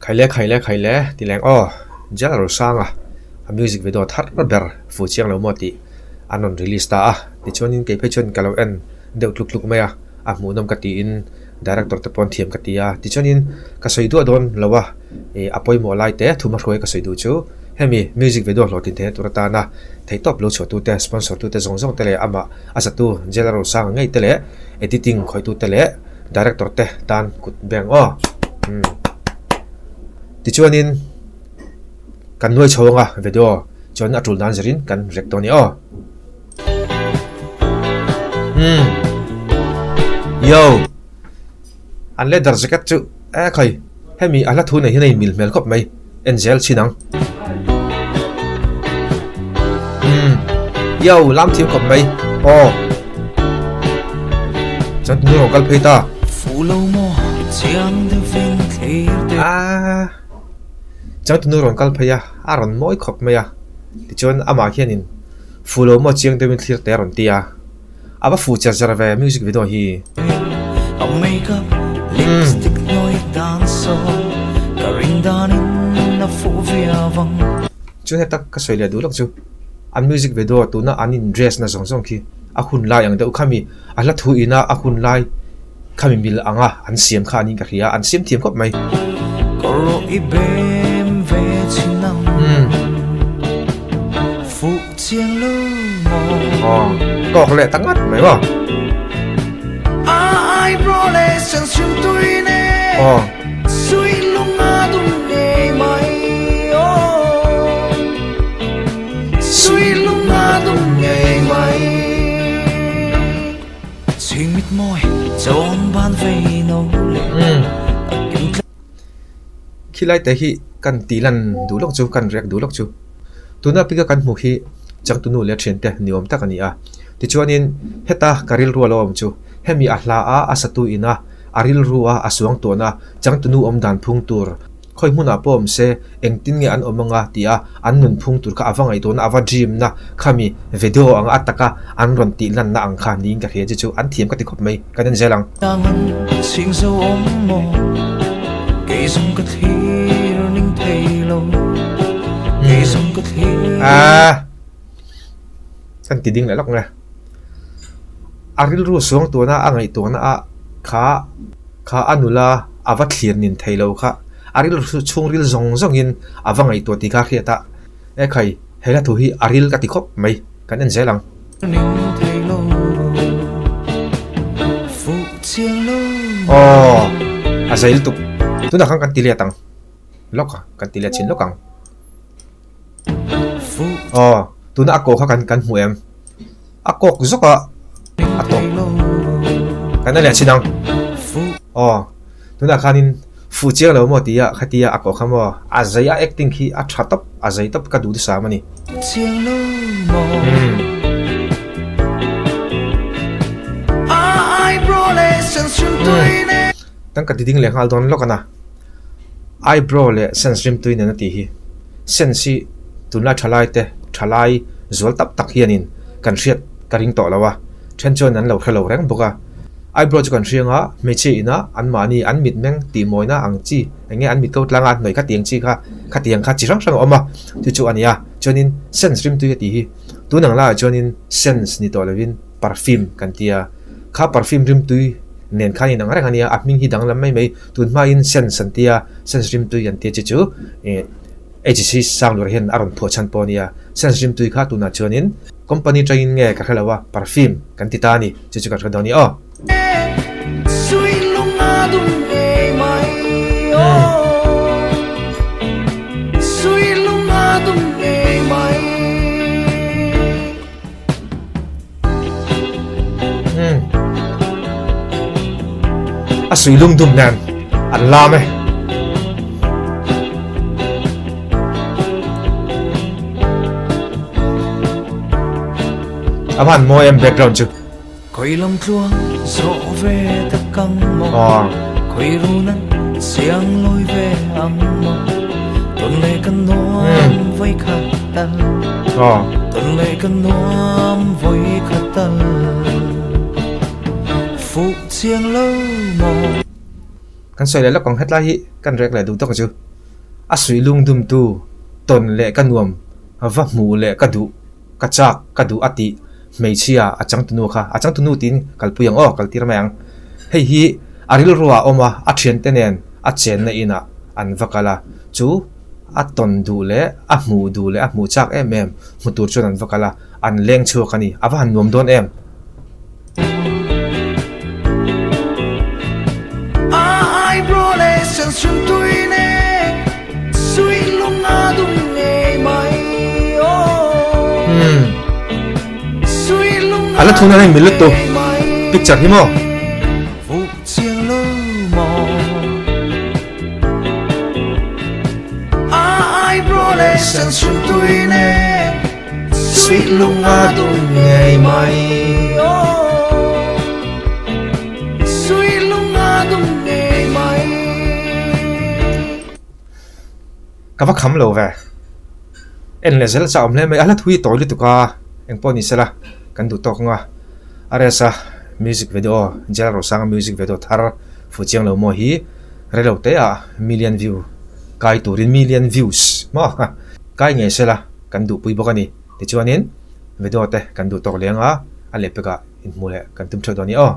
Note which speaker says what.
Speaker 1: Khaile khaile khaile ti leng aw Jal Rosanga a music video thar ber fu chiang lo maw tih an rawn release ta a, tichuanin kei phei chuan ka lo en deuh tluk tluk mai a, a hmuhnawm ka tiin director te pawh an thiam ka ti a, tichuanin ka sawi duah dawn lo a, ih a pawimawh lai te thuma hruai ka sawi duh chu hemi music video hlawhtlin theihna tur atana theihtawp lo chhuah tute sponsor tute zawng zawng te leh amah a satu Jal Rosanga ngei te leh editing khawih tute leh Director te tan kut beng aw. Umm. Tichuanin kan nuai chho anga video chuan a tul dan zirin kan rek dawn a ni aw. Umm. Yo. An leather jacket chu e khai hemi a hla thu nei hian a inmil hmel khawp mai en zel chin ang. Umm. Yo lam thiam khawp mai aw. Chuan tunu rawn kal phei ta. Aaa. Chuan tunu rawn kal phei a, a rawn mawi khawp mai a. Tichuan amah khianin fu lo maw chiang deuhin thlir te a rawn ti a. A va fu cher cher ve music video hi. Chuan heta ka sawi leh duh lawk chu. An music video tuna an in dress na zawng zawng khi a hun lai ang deuh khami a hla thu ina a hun lai khami mil anga an siam kha anin ka hria an siam thiam khawp mai. Aw tawk leh ta ngat mai maw. Aw. Khilai te hi kan tih lan duh lawk chu kan riak duh lawk chu tuna pika kan hmuh hi changtunu leh thiante ni awm tak a ni a tichuanin heta ka rilru a lo awm chu hemi a hla a a satu ina a rilru a a suang tuahna changtunu awm dan phung tur Khawi hmunah pawh awm se, engtin nge an awm anga tih a, an nun phung tur kha a va ngaihtuahna, a va dream na khami video anga a taka an rawn tih lanna ang kha niin ka hria che chu an thiam ka ti khawp mai, kan en zel ang. Aaa kan ti ding leh lawk nge. A rilru suang tuahna a ngaihtuahna a kha kha a nula a va thlir nin thei lo kha a rilru chhungril zawng zawngin a va ngaihtuah tih kha a hriat a, e khai he hla thu hi a ril ka ti khawp mai kan en zel ang. Aw a zei lutuk tunah khan kan ti let ang lawk a kan ti let chhin lawk ang. Aw tuna a kawh kha kan kan hmu em a kawk zawk a a tawp kan en leh chin ang aw tunah khanin fuh chiang lo maw tia khatia a kawh kha maw a zei a acting khi a tha tawp a zei tawp ka duh tisam a ni Tangka ti ding leh nghal dawn lawk a na. Eyebrow leh sense rimtui nen a tih hi. Sense hi tunlai thalai te thalai zual tak tak hianin kan hriat ka ring tawh lo a, then chuan an lo hre lo reng bawk a. Eyebrow chu kan hriang a, hmeichhia ina anmahni an mitmeng tihmawina ang chi eng nge an mit ko tlanga an hnawih khatiang chi kha khatiang kha chi hrang hrang a awm a, chu chu a ni a. Chuanin sense rimtui a tih hi tun ang laiah chuanin sense ni tawh lovin perfume kan ti a, kha perfume rimtui nen khan inang reng a nia, a hming hi danglam mai mai. Tun hmain sense an tia, sense rimtui an tia chi chu ih HC Sanglura hian a rawn phuah chhan pawh a nia. Sense rimtui kha tunah chuanin company atangin nge ka hre lo a, perfume kan ti ta a ni, chu chu kan hre dawn a ni aw. A sui lung dum nen an lam e. A van mawi em background chu.
Speaker 2: Khawi lam tluang zawh ve tak ang maw
Speaker 1: Aw.
Speaker 2: Khawi runan siang lawi ve ang maw Tawn leh kan nuam vawi khat tal
Speaker 1: Aw.
Speaker 2: Tawn leh kan nuam vawi khat tal Fuh chiang lo maw
Speaker 1: Kan sawi leh lawk ang hetlai hi kan rek leh duh tawk chu. A suih lungdumtu tawn leh ka nuam va hmuh leh ka duh ka chak ka duh a tih hmeichhia a changtunu kha a changtunu tiin kalpui ang aw kaltir mai ang. Hei hi a rilruah a awm a, a thiante nen a chenna inah an va kal a, chu a tawn duh leh a hmuh duh leh a hmuh chak em em hmu tur chuan an va kal a, an leng chhuak a ni. A va han nuam dawn em? A la thun a hei mi lutuk picture hi maw. Ka va kham lo ve. En leh zel chah awm hle mai. A hla thui tawi lutuk a, engpawh ni sela kan duh tawk ang a. RS-a music video, Jal Rosanga music video thar fuh chiang lo maw hi rei lo te ah million view kai turin million views maw kai ngei sela kan duhpui bawk a ni. Tichuanin video te kan duh tawk leng a, a lehpekah inhmuh leh kan tum theuh dawn a ni aw.